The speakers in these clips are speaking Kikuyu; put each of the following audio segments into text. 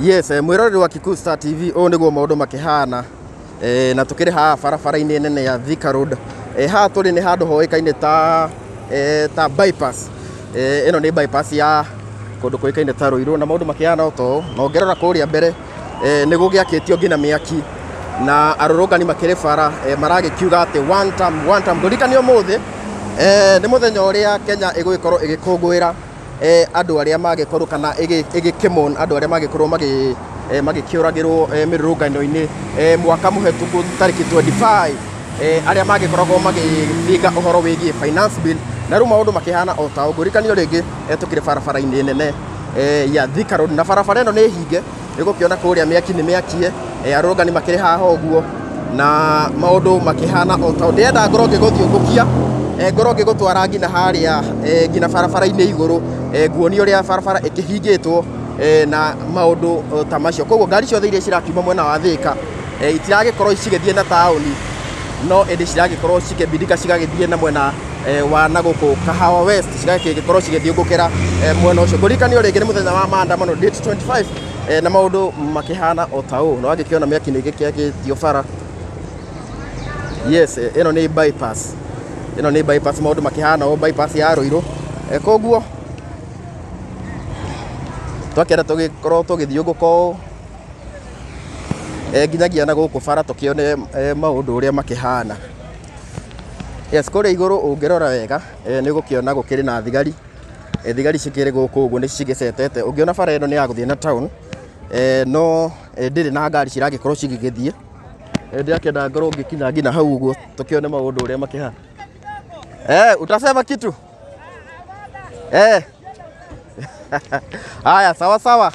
Yes, mwĩroreri wa Kikuyu Star TV, ũũ nĩguo maũndũ makĩhana, na tũkĩrĩ haha barabara-inĩ nene ya Thika Road. Haha tũrĩ nĩ handũ hoĩkaine ta bypass. Ĩno nĩ bypass ya kũndũ kũĩkaine ta Ruiru, na maũndũ makĩhana o ta ũũ. Na ũngĩrora kũrĩa mbere, nĩ gũgĩakĩtio nginya mĩaki na arũrũngani makĩrĩ bara, maragĩkiuga atĩ one term, one term. Ngũririkanie ũmũthĩ nĩ mũthenya ũrĩa Kenya ĩgũgĩkorwo ĩgĩkũngũĩra andũ arĩa magĩkorwo kana ĩgĩkĩmon andũ arĩa magĩkorwo magĩkĩũragĩrwo mĩrũrũngano-inĩ mwaka mũhetũku tarĩki 25, arĩa magĩkoragwo magĩbinga ũhoro wĩgiĩ finance bill, na rĩu maũndũ makĩhana o ta ũguo. Ngũririkanie rĩngĩ, tũkĩrĩ barabara-inĩ nene ya Thika Road, na barabara ĩno nĩ hinge, nĩ ũgũkĩona kũrĩa mĩaki nĩ mĩakie, arũrũngani makĩrĩ haha ũguo na maũndũ makĩhana o ta ũũ. Ndĩrenda ngorwo ngĩgũthiũngũkia, ngorwo ngĩgũtwara nginya harĩa, nginya barabara-inĩ igũrũ, nguonie ũrĩa barabara ĩkĩhingĩtwo, na maũndũ ta macio. Koguo ngari ciothe iria cirakiuma mwena wa Thika itiragĩkorwo cigĩthiĩ na taũni, no ĩndĩ ciragĩkorwo cikĩbindika cigagĩthiĩ na mwena wa na gũkũ Kahawa West, cigagĩkorwo cigĩthiũngũkĩra mwena ũcio. Ngũririkanio rĩngĩ nĩ mũthenya wa maandamano date 25, na maũndũ makĩhana o ta ũũ. Na wagĩkĩona mĩaki nĩ ĩgĩkĩakĩtio bara. Yes, ĩno nĩ bypass, ĩno nĩ bypass, maũndũ makĩhana ũũ, bypass ya Ruiru. Koguo twakĩenda tũgĩkorwo tũgĩthiũngũka ũũ nginyagia na gũkũ bara tũkĩone maũndũ ũrĩa makĩhana. Yes, kũrĩa igũrũ ũngĩrora wega, nĩ ũgũkĩona gũkĩrĩ na thigari. Thigari cikĩrĩ gũkũ ũguo nĩ cigĩcetete. Ũngĩona bara ĩno nĩ ya gũthiĩ na town, no ndĩrĩ na ngari ciragĩkorwo cigĩgĩthiĩ. Ndĩrakĩenda ngorwo ngĩkinya nginya hau ũguo tũkĩone maũndũ ũrĩa makĩhana. Utasema kitu? Haya, sawa sawa.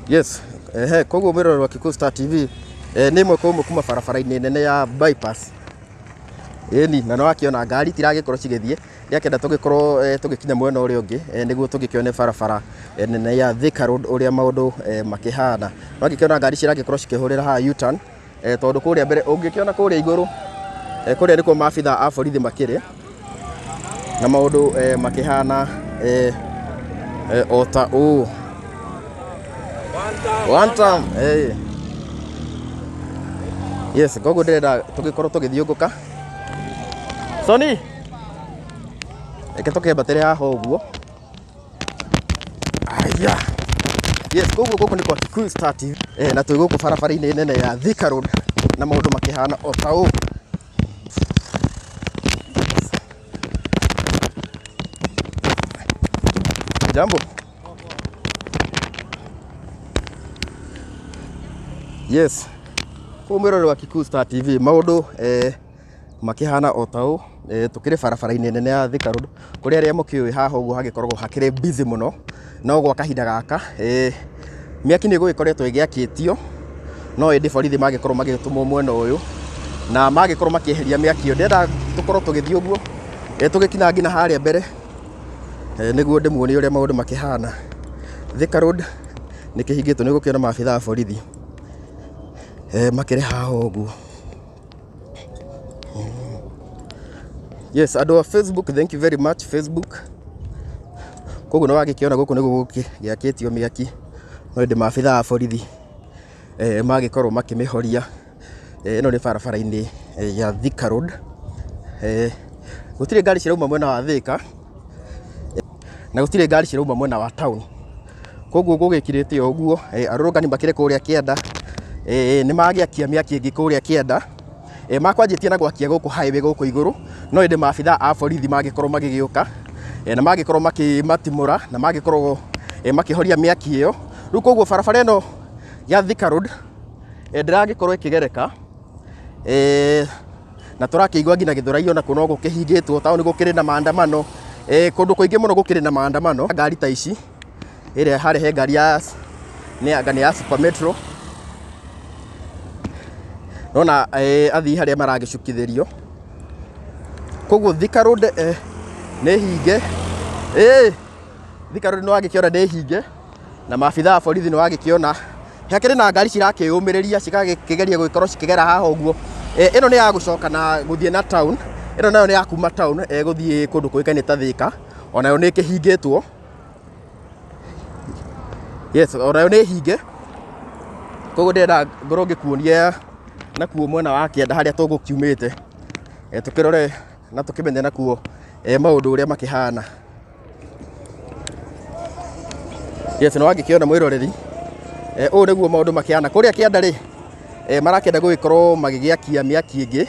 Yes, ehe, koguo mwĩroreri wa Kikuyu Star TV, nĩ ĩmwe kwa ĩmwe kuma barabara-inĩ nene ya bypass. Ĩni, na nĩ wakĩona ngari itiragĩkorwo cigĩthiĩ, ndĩrakĩenda tũgĩkorwo tũgĩkinya mwena ũrĩa ũngĩ, nĩguo tũgĩkĩone barabara nene ya Thika Road ũrĩa maũndũ makĩhana. Wakĩona ngari ciragĩkorwo cikĩhũrĩra haha U-turn, tondũ kũrĩa mbere ũngĩkĩona kũrĩa igũrũ, kũrĩa nĩkuo maabitha a borithi makĩrĩ na maũndũ makĩhana o ta ũũ. One time, eh. Yes, koguo ndĩrenda tũgĩkorwo tũgĩthiũngũka. Soni, reke tũkĩambatĩre haha ũguo. Aya. Yes, koguo gũkũ nĩ kwa Kikuyu Star TV, na twĩ gũkũ barabara-inĩ nene ya Thika Road na maũndũ makĩhana o ta ũũ. Jambo. Yes. Kũu mwĩroreri wa Kikuyu Star TV, maũndũ makĩhana o ta ũũ, tũkĩrĩ barabara-inĩ nene ya Thika Road, kũrĩa arĩa mũkĩũĩ haha ũguo hagĩkoragwo hakĩrĩ busy mũno, no gwa kahinda gaka, mĩaki nĩ ĩgũgĩkoretwo ĩgĩakĩtio, no ĩndĩ borithi magĩkorwo magĩtũmwo mwena ũyũ na magĩkorwo makĩeheria mĩaki ĩyo. Ndĩrenda tũkorwo tũgĩthiĩ ũguo, tũgĩkinya nginya harĩa mbere, nĩguo ndĩmuonie ũrĩa maũndũ makĩhana. Thika Road nĩ kĩhingĩtwo, nĩ ũgũkĩona maabitha a borithi makĩrĩ haha ũguo. Yes, andũ a Facebook, thank you very much Facebook. Koguo nĩ wagĩkĩona gũkũ nĩguo gũkĩakĩtio mĩaki, no ĩndĩ maabitha a borithi magĩkorwo makĩmĩhoria. Ĩno nĩ barabara-inĩ ya Thika Road. Gũtirĩ ngari cirauma mwena wa Thika na gũtirĩ ngari cirauma mwena wa town. Koguo gũgĩkirĩte o ũguo, arũrũngani makĩrĩ kũrĩa kĩanda, nĩ magĩakia mĩaki ĩngĩ kũrĩa kĩanda. Makwanjĩtie na gwakia gũkũ highway gũkũ igũrũ, no ĩndĩ maabitha a borithi magĩkorwo magĩgĩũka, na magĩkorwo makĩmatimũra na magĩkorwo makĩhoria mĩaki ĩyo. Rĩu koguo barabara ĩno ya Thika Road ndĩragĩkorwo ĩkĩgereka, na tũrakĩigua nginya Gĩthũrai onakuo no gũkĩhingĩtwo taũni, gũkĩrĩ na maandamano, kũndũ kũingĩ mũno gũkĩrĩ na maandamano. Ngari ta ici ĩrĩa harĩa he ngari ya nĩ anga nĩ ya Super Metro, nona athii harĩa maragĩcukithĩrio. Koguo Thika Road nĩ hinge, Thika Road nĩ wagĩkĩona nĩ hinge na maabitha a borithi nĩ wagĩkĩona hakĩrĩ na ngari cirakĩyũmĩrĩria cigakĩgeria gũgĩkorwo cikĩgera haha ũguo. Ĩno nĩ ya gũcoka na gũthiĩ na town, ĩno nayo nĩ ya kuma town gũthiĩ kũndũ kũĩkaine ta Thika, onayo nĩ ĩkĩhingĩtwo. Yes, onayo nĩ hinge. Koguo ndĩrenda ngorwo ngĩkuonia nakuo mwena wa kĩanda harĩa tũgũkiumĩte. Tũkĩrore na tũkĩmenye nakuo maũndũ ũrĩa makĩhana. Yes, nĩ wangĩkĩona mwĩroreri. Ũũ nĩguo maũndũ makĩhana. Kũrĩa kĩanda rĩ, marakĩenda gũgĩkorwo magĩgĩakia mĩaki ĩngĩ.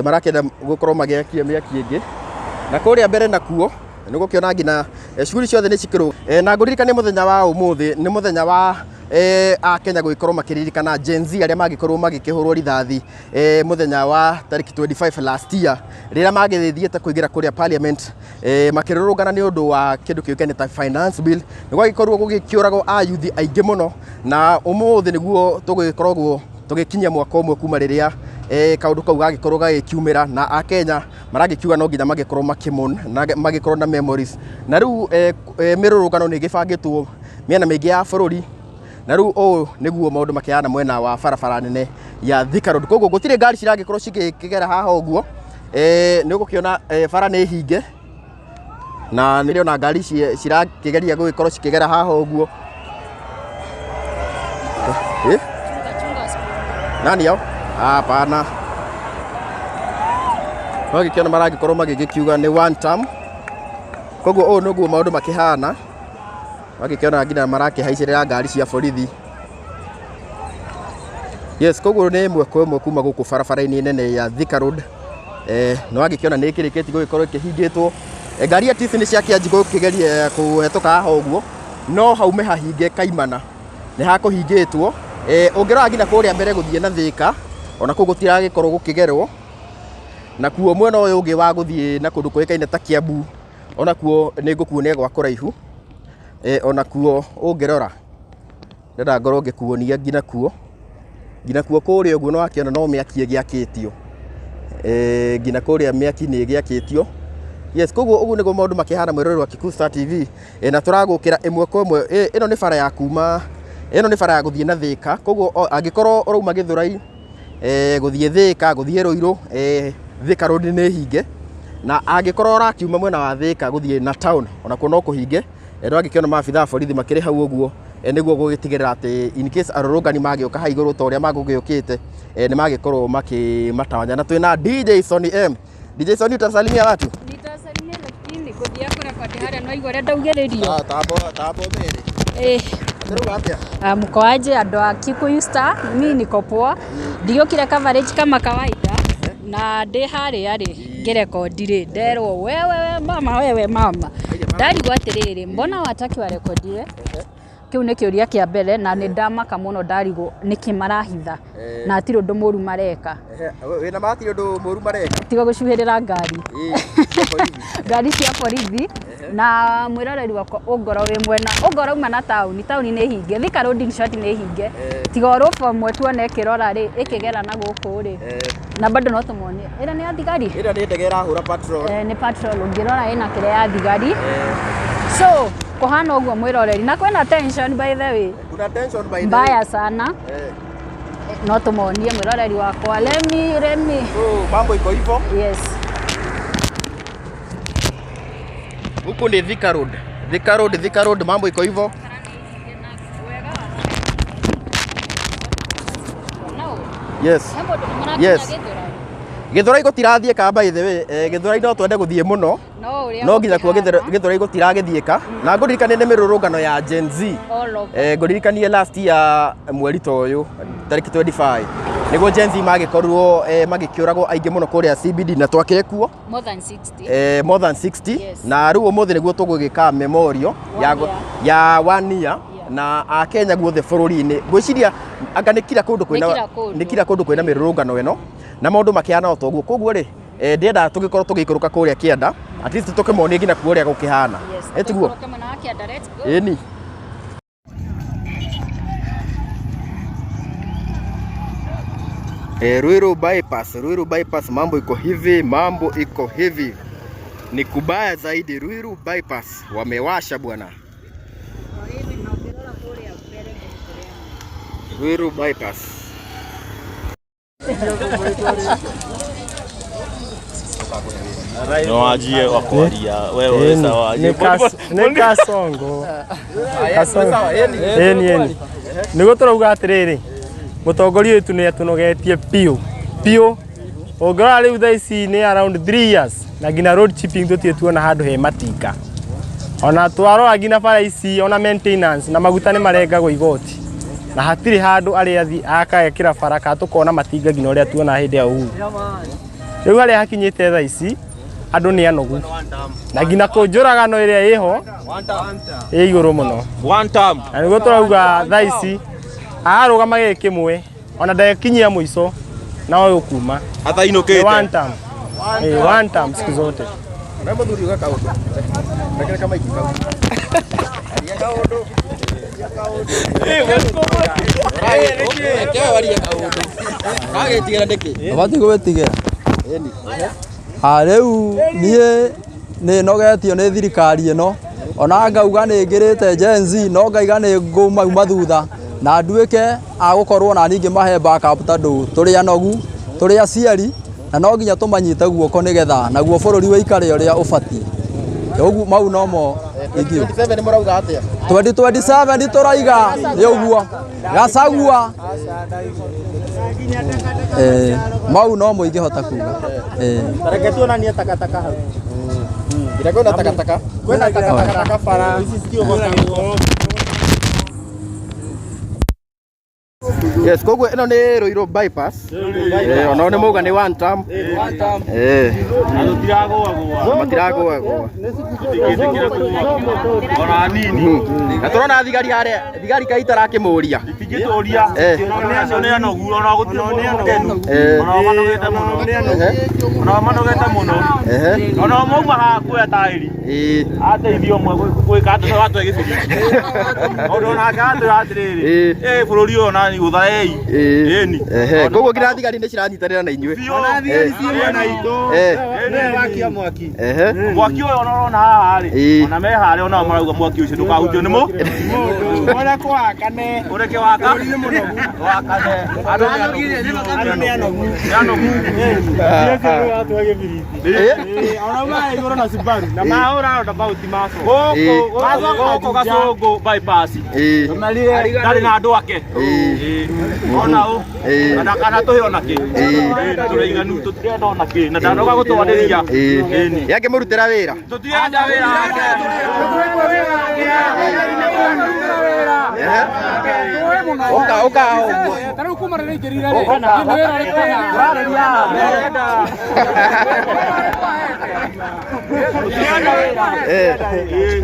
Marakĩenda gũkorwo magĩakia mĩaki ĩngĩ. Na kũrĩa mbere nakuo, nĩ ũgũkĩona nginya cuguri ciothe nĩ cikĩrũ. Na ngũririkanie mũthenya wa ũmũthĩ nĩ mũthenya wa Akenya gũgĩkorwo makĩririkana Gen Z arĩa magĩkorwo magĩkĩhũrwo rithathi mũthenya wa tarĩki 25 last year rĩrĩa magĩthiĩte kũingĩra kũrĩa parliament makĩrũrũngana nĩ ũndũ wa kĩndũ kĩũkaine ta finance bill. Nĩ gwagĩkorirwo gũgĩkĩũragwo ayuthi aingĩ mũno na ũmũthĩ nĩguo tũgĩkoragwo tũgĩkinyia mwaka ũmwe kuma rĩrĩa kaũndũ kau gagĩkorwo gagĩkiumĩra na Akenya maragĩkiuga no nginya magĩkorwo makĩmon na magĩkorwo na memories. Na rĩu mĩrũrũngano nĩ ĩgĩbangĩtwo mĩena mĩingĩ ya bũrũri na rĩu ũũ nĩguo maũndũ makĩhana mwena wa barabara nene ya Thika Road. Koguo gũtirĩ ngari ciragĩkorwo cigĩkĩgera haha ũguo. Nĩ ũgũkĩona bara nĩ hinge na nĩ ndĩrona ngari cirakĩgeria gũgĩkorwo cikĩgera haha ũguo. Eh? Nani hao? Hapana. Wagĩkĩona maragĩkorwo magĩgĩkiuga nĩ one term. Koguo ũũ nĩguo maũndũ makĩhana. Wagĩkĩona nginya marakĩhaicĩrĩra ngari cia borithi. Yes, koguo nĩ ĩmwe kwa ĩmwe kuma gũkũ barabara-inĩ nene ya Thika Road. Nĩ wagĩkĩona nĩ ĩkĩrĩkĩtie gũgĩkorwo ĩkĩhingĩtwo. Ngari at least nĩ ciakĩanjia gũkĩgeria kũhetũka haha ũguo, no haume hahinge kaimana nĩ hakũhingĩtwo. Ũngĩrora nginya kũrĩa mbere gũthiĩ na Thika, ona kũu gũtiragĩkorwo gũkĩgerwo. Nakuo mwena ũyũ ũngĩ wa gũthiĩ na kũndũ kũĩkaine ta Kiambu, onakuo nĩ ngũkuonia gwa kũraihu. Onakuo ũngĩrora ndĩrenda ngorwo ngĩkuonia nginya kuo, nginya kuo kũrĩa ũguo nĩ wakĩona no mĩaki ĩgĩakĩtio. Nginya kũrĩa mĩaki nĩ ĩgĩakĩtio. Yes, koguo ũguo nĩguo maũndũ makĩhana mwĩroreri wa Kikuyu Star TV. Na tũragũkĩra ĩmwe kwa ĩmwe. Ĩno nĩ bara ya kuma, ĩno nĩ bara ya gũthiĩ na Thĩka. Koguo angĩkorwo ũrauma Gĩthũrai gũthiĩ Thĩka, gũthiĩ Rũirũ, Thĩka Road nĩ hinge. Na angĩkorwo ũrakiuma mwena wa Thĩka gũthiĩ na town, onakuo no kũhinge. Nĩ wagĩkĩona maabithaa a borithi makĩrĩ hau ũguo nĩguo gũgĩtigĩrĩra atĩ in case arũrũngani magĩũka haha igũrũ ta ũrĩa magũgĩũkĩte nĩ magĩkorwo makĩmatawanya. Na twĩna DJ Sony M. DJ Sony utasalimia watu? Nitasalimia lakini ngũthiĩ kũrekodi harĩa no igua ũrĩa ndaugĩrĩrio. Tambo tambo mbere. Eh, Ndĩrauga atĩa? Mko aje andũ a Kikuyu Star? Mi niko poa. Ndiokire coverage kama kawaida na ndĩ harĩa rĩ ngĩrekondi rĩ nderwo wewe we mama wewe mama ndarigwo atĩrĩrĩ mbona wataki warekodiwe kĩu nĩ kĩũria kĩa mbere na nĩ ndamaka mũno ndarigwo nĩkĩ marahitha na hatirĩ ũndũ mũru mareka. Wĩna ma hatirĩ ũndũ mũru mareka? Tiga gũcuhĩrĩra ngari. Ĩĩ, cia borithi. Ngari cia borithi na mwĩroreri wakwa ũngorwo wĩ mwena ũngorwo uma na taũni taũni nĩ hinge Thika Road in short nĩ hinge tiga o rũba ũmwe tuone ĩkĩrora rĩ ĩkĩgera na gũkũ rĩ na bado no tũmonie ĩrĩa nĩ ya thigari. Ĩrĩa nĩ ndege ĩrahũra patrol. Nĩ patrol ũngĩrora ĩna kĩrĩa ya thigari so kũhana ũguo mwĩroreri na kwĩna tension by the way. Kuna tension by the way. Mbaya sana. No tũmonie mwĩroreri wakwa lemi lemi. So mambo iko hivyo. Yes. Huku ni Thika Road. Thika Road, Thika Road, mambo iko hivyo. Yes. Yes. Gĩthũrai gũtirathiĩka by the way. Gĩthũrai no twende gũthiĩ mũno. No nginya kuo Gĩthũrai gũtiragĩthiĩka. Na ngũririkanie nĩ mĩrũrũngano ya Gen Z. Ngũririkanie last year mweri ta ũyũ tarĩki 25 nĩguo Gen Z magĩkorirwo magĩkĩũragwo aingĩ mũno kũrĩa CBD na twakĩrĩ kuo. More than 60. More than 60. Yes. Na rĩu ũmũthĩ nĩguo tũgũgĩka memorial ya, One year. ya one year na Akenya guothe bũrũri-inĩ ngwĩciria anga nĩ kila kũndũ kwĩna Nĩ kila kũndũ. nĩ kila kũndũ kwĩna mĩrũrũngano ĩno na maũndũ makĩhana o ta ũguo. Koguo rĩ ndĩrenda tũgĩkorwo tũgĩikũrũka kũrĩa kĩanda at least tũkĩmonie nginya kuo ũrĩa gũkĩhana. Yes. Ĩtiguo? Tũikũrũke mwena wa kĩanda, let's go. Ĩni. Ruiru bypass, Ruiru bypass, mambo iko hivi, mambo iko hivi. Ni kubaya zaidi Ruiru bypass wamewasha bwana. Ruiru bypass. No wanjie wa kwaria wewe sawa. Nĩ Kasongo. Kasongo. Ĩni ĩni. Nĩguo tũrauga atĩrĩrĩ, mũtongoria witũ nĩ atũnogetie biũ biũ. Ũngĩrora rĩu thaa ici nĩ around 3 years na nginya road chipping tũtirĩ tuona handũ he matinga. Ona twarora nginya bara ici ona maintenance na maguta nĩ marengagwo igoti na hatirĩ handũ arĩa athi akagekĩra bara kana tũkona matinga nginya ũrĩa tuona hĩndĩ ya Uhuru. Rĩu harĩa hakinyĩte thaa ici andũ nĩ anogu na nginya kũnjũragano ĩrĩa ĩho ĩ igũrũ mũno. One term. Na nĩguo tũrauga thaa ici ararũgama gĩkĩ kĩmwe ona ndakinyia mũico na ũyũ kuma. Nĩ Atainũkĩte. One term. One term siku zote. Na mũthuri uga kaũndũ. Rekere kamaiki kau. Aria kaũndũ. Reke warie kaũndũ. Wagĩtigĩra nĩkĩ? Batiĩ gwĩtigĩra. Ĩni. Ha rĩu niĩ nĩ nogetio nĩ thirikari ĩno ona ngauga nĩ ngĩrĩte Gen Z no ngaiga nĩ ngũmauma thutha na nduĩke a gũkorwo na niĩ ngĩmahe backup tondũ tũrĩ anogu, tũrĩ aciari na no nginya tũmanyite guoko nĩgetha naguo bũrũri wĩikare ũrĩa ũbatiĩ. Ũguo mau nomo ingiuga. 27 mũrauga atĩa? 2027 tũraiga nĩ ũguo Gachagua mau no mo ingĩhota kuga. Reke tuonanie takataka hau. Nginya kwĩna takataka. Kwĩna takataka bara ici citiũgotagwo. Yes, koguo ĩno nĩ Ruiru bypass. Onao nĩ mauga nĩ one term. Na tũtiragũagũa. Matiragũagũa. Tũtingĩtĩkĩra kũgũa. Ona nini. Na tũrona thigari harĩa, thigari kaĩ itarakĩmũria. Itingĩtũria. Ona acio nĩ anogu ona gũtirĩ mũndũ mũkenu. Ona manogete mũno. Ona manogete mũno. Ona mauma haha kuoya taĩri. Ateithio ũmwe gwĩka atĩ watwe gĩbiriti. Tondũ onake atwĩra atĩrĩrĩ, bũrũri ũyũ ona gũthaei. Ĩni. Koguo nginya thigari nĩ ciranyitanĩra na inyuĩ. Biũ. Ĩna itũ. Nĩwe wakia mwaki. Mwaki ũyũ ona ũrona haha rĩ, ona me harĩa onao marauga mwaki ũcio ndũkahutio nĩ mũ. Ũreke wakane. Ũreke waka. Wakane. Andũ nĩ anogu. Nĩ anogu. Ona ma igũrũ na Subaru na mahũra roundabout macoka. Gũkũ Gacũngũ bypass. Ndarĩ na andũ ake. Ona ũ. Kana tũhe ona kĩ. Tũraiganu tũtirenda ona kĩ. Na ndanoga gũtwarĩria. Ĩni. Yangĩmũrutĩra wĩra. Tũtirenda wĩra wake. Ũka ũka ũguo. Ta rĩu kuma rĩrĩa aingĩrire rĩ, nĩ wĩra ũrĩkũ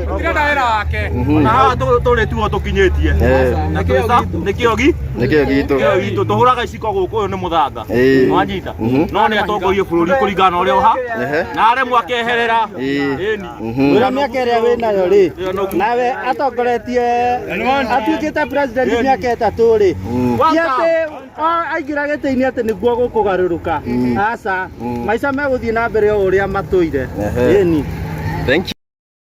Tũtirenda wĩra wake. Na haha tũrĩ tuo tũkinyĩtie. Na nĩ kĩogi. Nĩkĩo gitũ. Kĩo gitũ tũhũraga iciko gũkũ ũyũ nĩ mũthanga. Wanyita. No nĩ atongorie bũrũri kũringana na ũrĩa ũha. Na aremwo akeherera. Ĩni. Wĩra mĩaka ĩrĩa wĩ nayo rĩ, nawe atongoretie atuĩkĩte president mĩaka 3 rĩ, ti atĩ aingĩra gĩtĩ-inĩ atĩ nĩguo gũkũgarũrũka. Aca, maica megũthiĩ na mbere o ũrĩa matũire. Ĩni. Thank you.